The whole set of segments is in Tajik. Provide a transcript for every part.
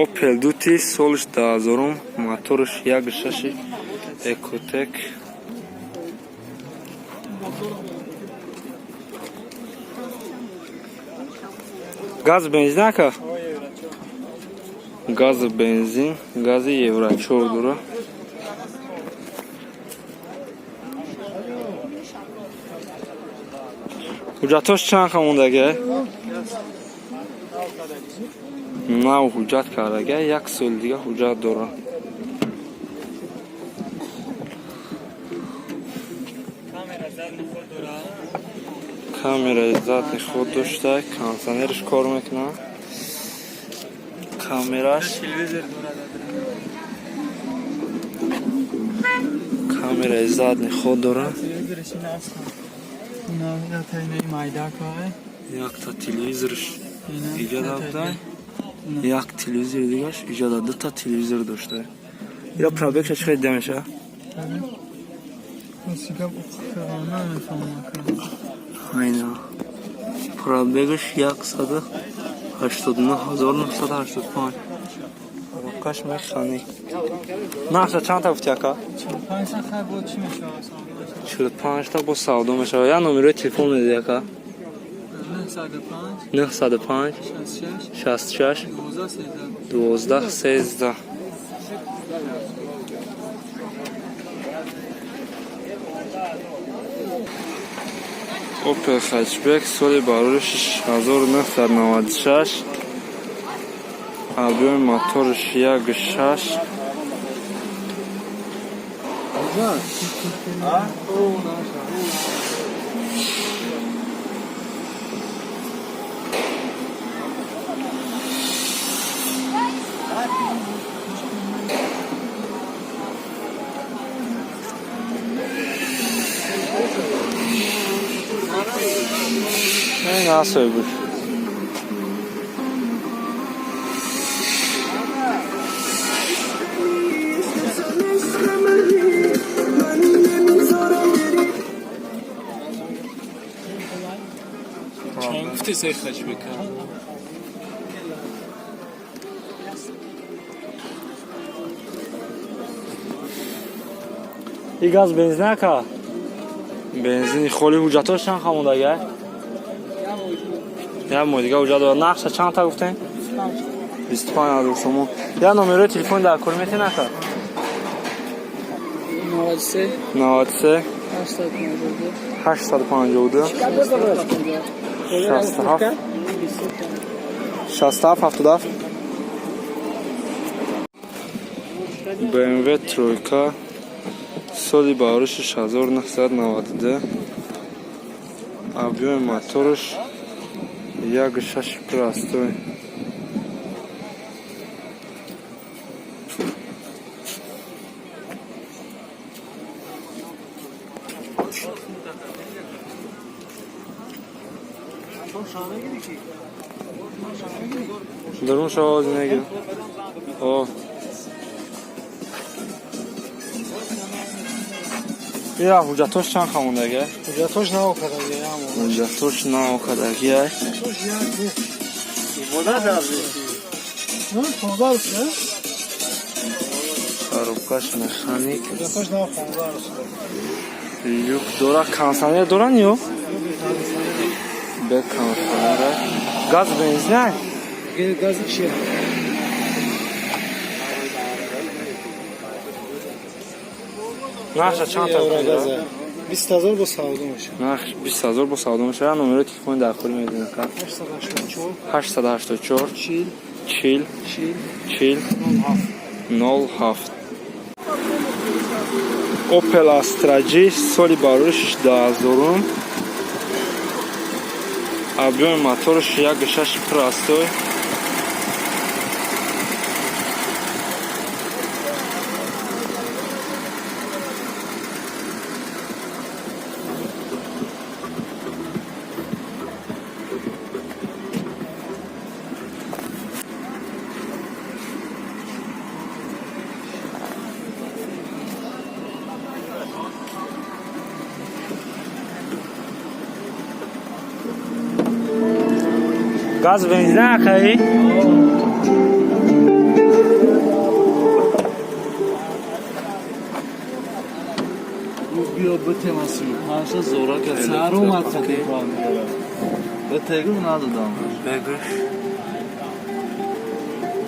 Opel 2T, солиш 2000-ум, моторш 1,6, Ecotec. Газ, бензин, ака? Газ, бензин, гази евро 4 дора. Ҳуҷҷатош чанд ха мондага? Нав ҳуҷҷат кардага, як соли дига ҳуҷҷат дора. Камераи задний ход дошта, кондиционерш кор мекунад, камераш, камераи задний ход дора. Якта телевизорш иҷода буда, як телевизори дигаш иҷода, дута телевизор дошта. Ё пробегша чӣ хел дида мешавад? Айна, пробегаш 189 985. Коробкаш механик. Нархша чандта гуфти, ака? 45та бо савдо мешавад. Як номерои телефон медиди, ака? 905 66 12 13. Opel Hatchback, соли барори 6996, объёми моторш 1,6. Насои буш. Чанд гуфти сай хачбека? И газ, бензин, ака? Бензини холи. Ҳуҷҷатош чанд ха мондага? Як моҳ дига ҳуҷҷат дорад. Нархша чандта гуфтем? 25 000 сомон. Як номерои телефони дар кор метен, ака? 93 93 852 852 67 67 77. BMW тройка, соли барори 6992, объёми моторш 1,6, простой. Дарун шавози мегирам. О. Ира ҳуҷҷатош чанд ха мондага? Ҳуҷҷатош наокадаги. Ҳуҷҷатош наокадагиай. Ҳуҷҷатош як 15? Коробкаш механик. Ҳуҷҷатош нав 15. Люк дора, кондиционер дора ниё? Бе кондиционера. Газ, бензин? Гази чия? Нархша чанд та? Еврогаза. 20 000 бо савдо мешавад. Нарх 20 000 бо савдо мешавад. Номерои телефони дар кори медонед, ака? 884 884 40 40 40 40 07. 07. Opel Astra G, соли барори 2000, объёми моторш 1,6, простой. Газ, бензин, акаи? Биё битема 35 зора ка сар омад хати. Ба тегу надодам. Бегӯш.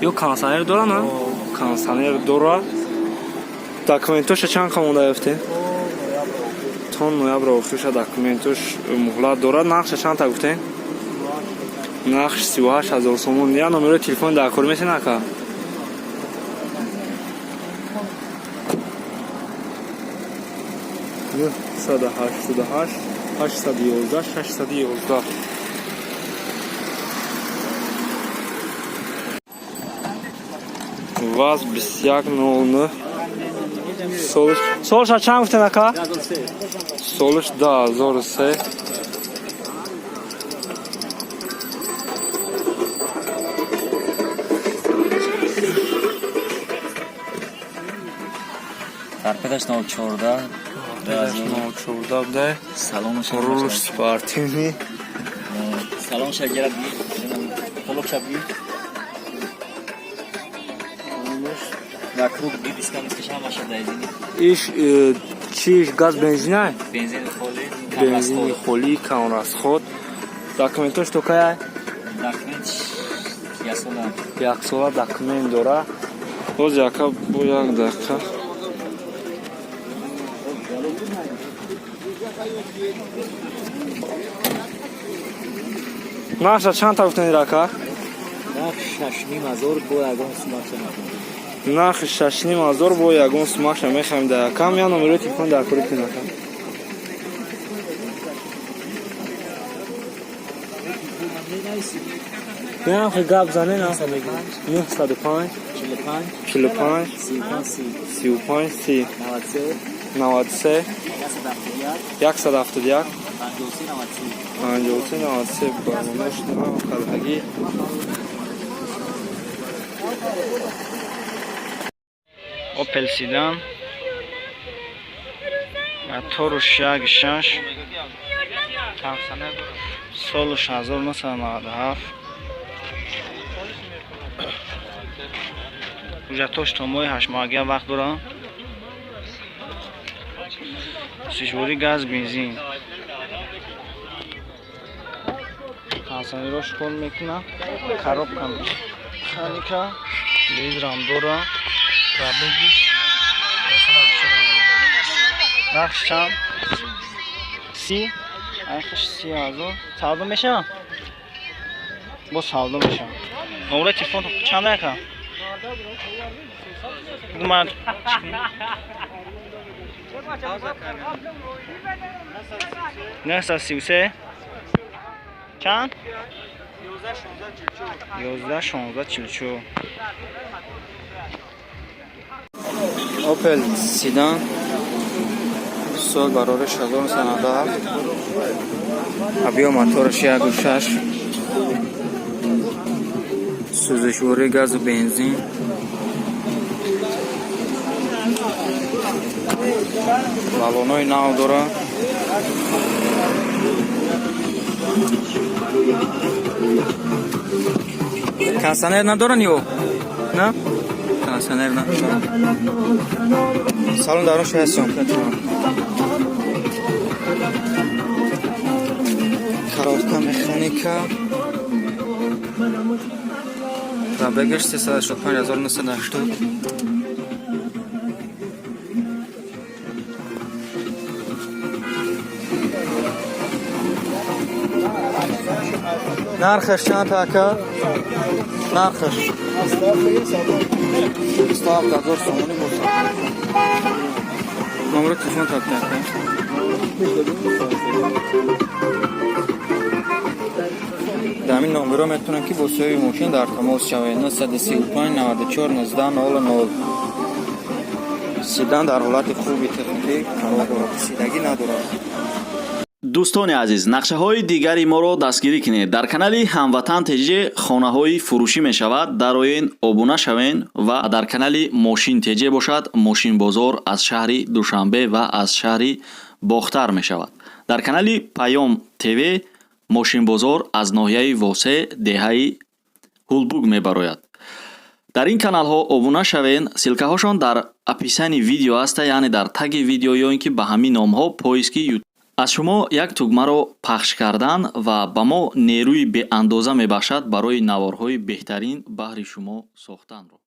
Ё кондиционер дора на? Кондиционер дора. Документоша чанд қамонда ёфте? То ноябр охирша документош муҳлат дорад. Нақша чанд та гуфтем? Нақш 38 000 сомон. Я номерои телефон дар кор месен ака? 988 811 611. ВАЗ 2109. Солиш. Солиша чанд гуфтен ака? Солиш 2003. Торпедаш 014. 014 буда. Салон Руш спортивный. Салон шагирад би. Полок шаби. Вокруг би диска мискаша ҳамаша дайзини. Иш чиш газ бензина? Бензин холи. Бензини холи, кам расход. Документош то кая? Документ ясола. Як сола документ дора. Боз яка бо як дақиқа. Наша чанд та гуфтани рака? Нарх 6,5 ҳазор бо ягон сумаша мехоҳем. Нархи 6,5 ҳазор бо ягон сумаша мехоҳем дар якам. Я номерои телефон дар кори кунем ака. Нархи гап занен а? 905 45 45 35 35 30 93 93 171 171 53 93. 53 93. Барномаш қалҳагӣ. Opel Sedan, моторуш як шаш, солуш 1997, ҳуҷҷатош то моҳи ҳаштмоҳагия вақт дорам. Сишворӣ газ бензин, кондиционерош кор мекунад, коробка механика, телевизорам дора. Пробегиш нархш чанд? Си нархш 30 000. Савдо мешавад? Бо савдо мешавад. Номраи телефон чанд яка? Ман 933 чанд? 11 16 44. Opel Sedan, сол барориш 1997, объем мотораш 1,6, сӯзишворӣ газу бензин, баллонҳои нав дора. Кондиционер надоран ё на? Кондиционер надоран. Салон дарун шояд съёмка. Коробка механика. Пробегаш 365 980. Нархаш чанд ака? Нархаш 27 000 сомонӣ бошад. Номери телефон тақдим ака. Дар ҳамин номерҳо метавонанд ки бо соҳиби мошин дар тамос шавед: 935 94 19 00. Седан дар ҳолати хуби техникӣ қарор дорад, сидагӣ надорад. Дӯстони азиз, нақшаҳои дигари моро дастгирӣ кунед. Дар канали Ҳамватан ТЖ хонаҳои фурӯшӣ мешавад, дароен, обуна шавен. Ва дар канали Мошин ТЖ бошад, мошинбозор аз шаҳри Душанбе ва аз шаҳри Бохтар мешавад. Дар канали Паём ТВ мошинбозор аз ноҳияи Восе, деҳаи Ҳулбуг мебарояд. Дар ин каналҳо обуна шавен, ссылкаҳошон дар описании видео аста, яъне дар таги видео ё ин ки ба ҳамин номҳо поиски Ютуб. Аз шумо як тугмаро пахш кардан ва ба мо нерӯи беандоза мебахшад барои наворҳои беҳтарин баҳри шумо сохтанро.